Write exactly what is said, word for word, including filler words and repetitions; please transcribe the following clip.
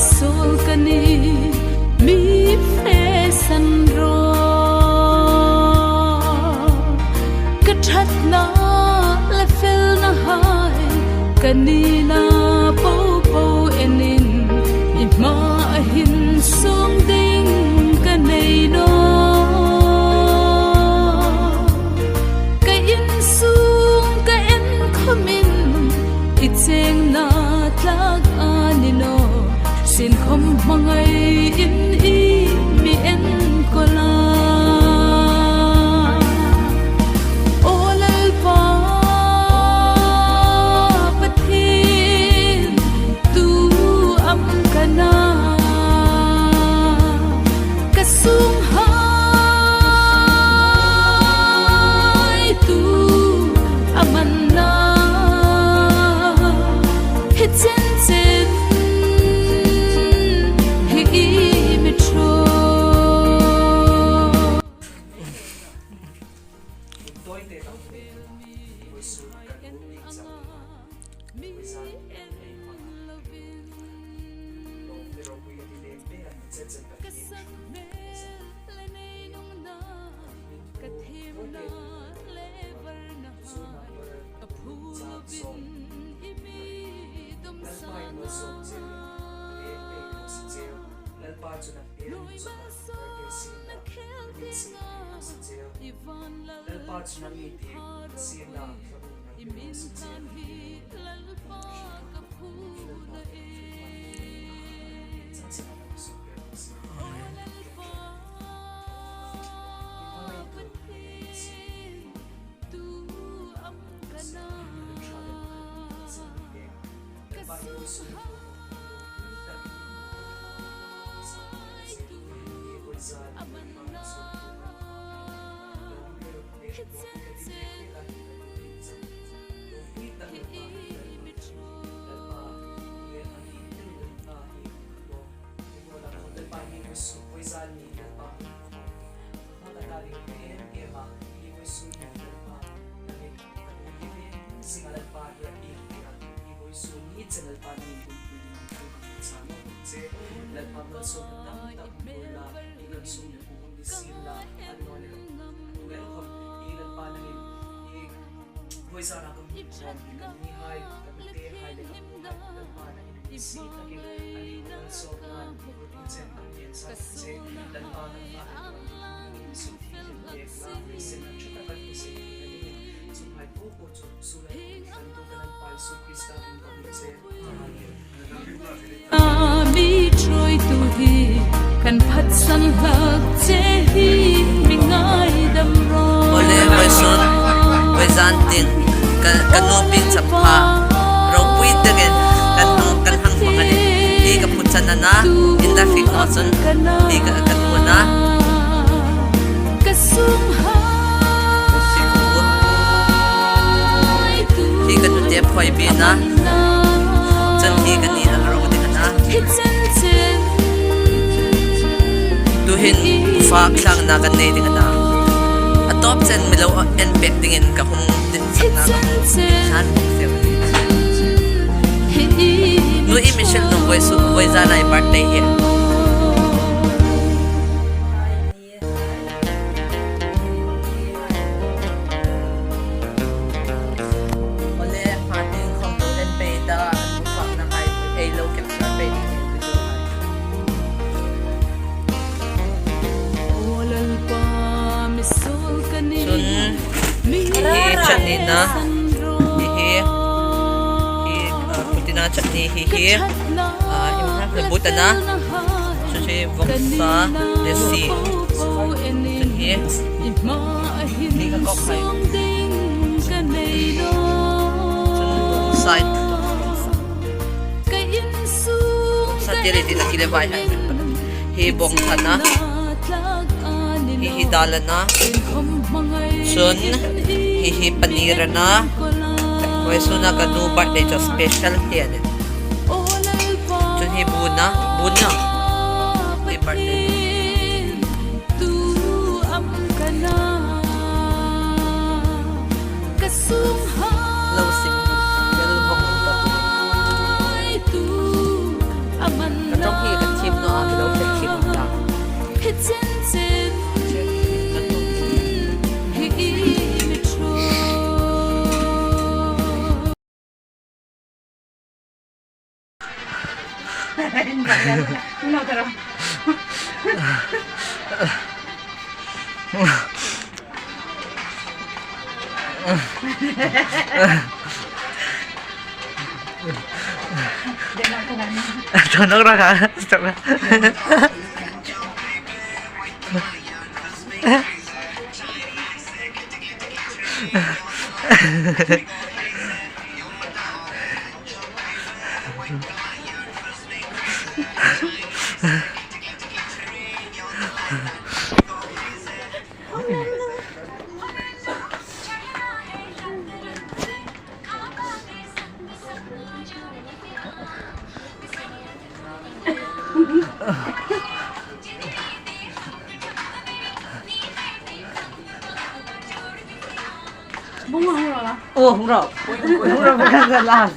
Suol ka ni, mi fe san ro. Ka ṭhatna le felna hai, ka nina popo enin, i hmaa hin sung ding ka nei naw. Ka insung ka en khawmin, i chengna tlak a ni naw. Sin khawm hmangai in i mi enkawl a. Aw Lalpa Pathien, tu am ka na, ka sung hai tu am a na, hi chen chen hi i mi ṭhuoi. Lalpa chun a mi ti sina, Lalpa ka phu na e. Lalpa malsawmna tam tak bula i kan sum le pu hun ni sin la, an naw le tu el khom i Lalpa nangin i voi zana kan hmu khom i kan ni hai, kan te hai le kan hmu hai, Lalpa nangin i si takin a ni malsawmna i chen kan ni sa che, Lalpa kan fa kan ni su ti le la ni sen a chu ta kan ni sen kan ni su hai pu pu chu su le kan tu kan Lalpa Isu Krista min kan ni che. Mi ṭhuoitu hi kan phatsan hlak che hi mi ngaidam rawh. Awle, vawisun, vawizan tieng ka, ka nu pieng chap pha, ropui takin kan hang, kan hang hmang a nih. Hi ka phuchan a na, in la fik naw chun, hi ka, ka nu a na. Ka sum hai tu. Hi ka nute phuoi bik a na. Chun hi ka nina a ro ding a na. Tuhin fak thlangna kan nei ding a na. A tawp chen mi lo en pek dingin ka hung dit sakna ka hung san hung sel. Nu i mi hril nuom, vawisun, vawizana i birthday hi. Awle, hma tieng khom lo en pei ta, an bu fakna hai, ei lo capture pei ding video hai. Chun, hi hi chutney a na, hi hi, hi, ah, pudina chutney hi hi, ah, i hmang le but a na, chu chu vawksa le si. Chun hi, hi ka kawk hai. Chun side. Sa tia le ti na ki le vai hai. Hi bawngthan a na. Hi hi dal a na. Chun hi hi paneer a na. Vawisuna ka nu birthday chu special hi a nih. Chun hi bun a, bun a. Hi birthday. Lo sim. Bel bawng ta. Ka ṭawng Tonok ra ka, stop ra. Bung hung ro la. Oh, hung ro. Hung ro, bukan last.